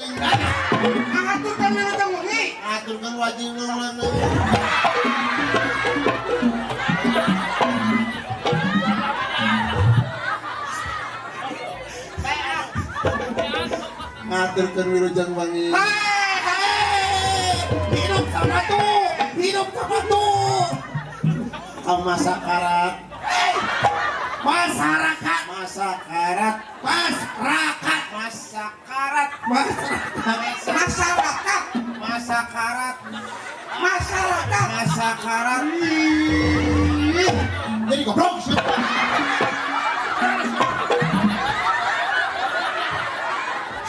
Ngahaturkeun wilujeng wengi. Ngaturkeun wajib nu. Ngaturkeun wilujeng wengi. Hei, hidup sapatu, hidup sapatu. Kamasakarat. Masyarakat, Masakarat. masyarakat, Masakarat. masyarakat, masyarakat, Masakarat. masyarakat. Masakarat. Jadi goblok sih.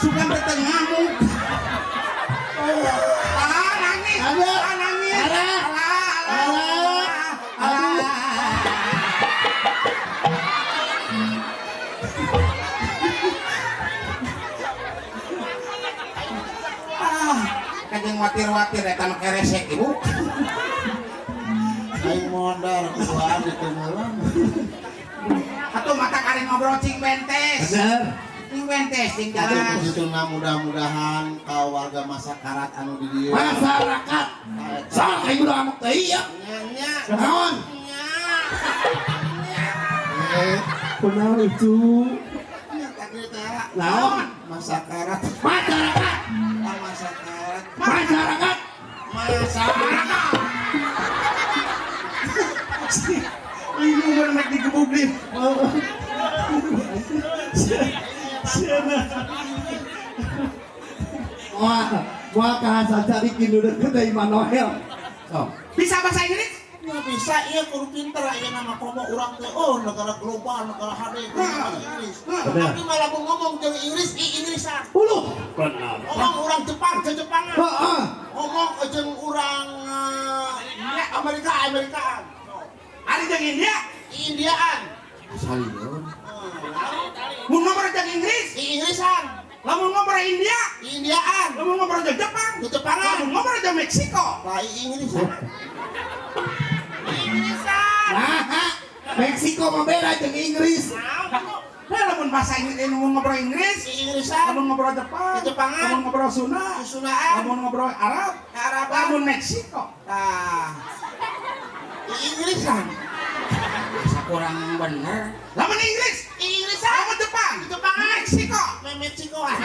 Suka teh ngamuk. Ah, nangis. Ada. Ah, nangis. Ada. Alah, alah, Ada. alah. Ah, kajeng watir-watir eta nu keresek ibu. Aing modal kuduan itu malam. Atuh mata kari ngobrol cing bentes. Bener. Cing bentes cing Atuh jelas. kituna mudah-mudahan ka warga masyarakat anu di dieu. Masyarakat. Sok ibu udah ngamuk teh iya. Nya nya. Naon? Nya. Kunaon itu? Nya tadi teh. Naon? Masakarat. Masyarakat. Ah, masakarat. Masyarakat. Masyarakat. Ibu bener digebugin. Wah, wah kahasan carikin udah ke Immanuel. Sok. Bisa bahasa Inggris? Ya bisa, iya kudu pinter aya nama komo urang teh oh negara global, negara HD, negara Inggris. Bener. Tapi malah mau ngomong jeung Inggris, i Inggrisan. Uluh. Benar. Ngomong urang Jepang, jeung Jepangan. Heeh. Ngomong jeung urang Amerika, Amerikaan. Ari jeung India? I Indiaan. Salieun. Mun ngobrol jeung Inggris, I Inggrisan. Lamun ngobrol India, I Indiaan. Lamun ngobrol jeung Jepang, Di Jepangan. Lamun ngobrol jeung Meksiko. Lah i Inggrisan. I Inggrisan. Nah, Meksiko mah beda jeung Inggris. Nah, lamun bahasa Inggris, lamun ngobrol Inggris, I Inggrisan. Lamun ngobrol Jepang, Di Jepangan. Lamun ngobrol Sunda, Di Sundaan. Lamun ngobrol Arab, Araban. Lamun Meksiko. Nah, i Inggrisan. Masa kurang bener. Lamun Inggris, I Inggrisan. Lamun Jepang, Di Jepangan. Meksiko. Meksiko ah.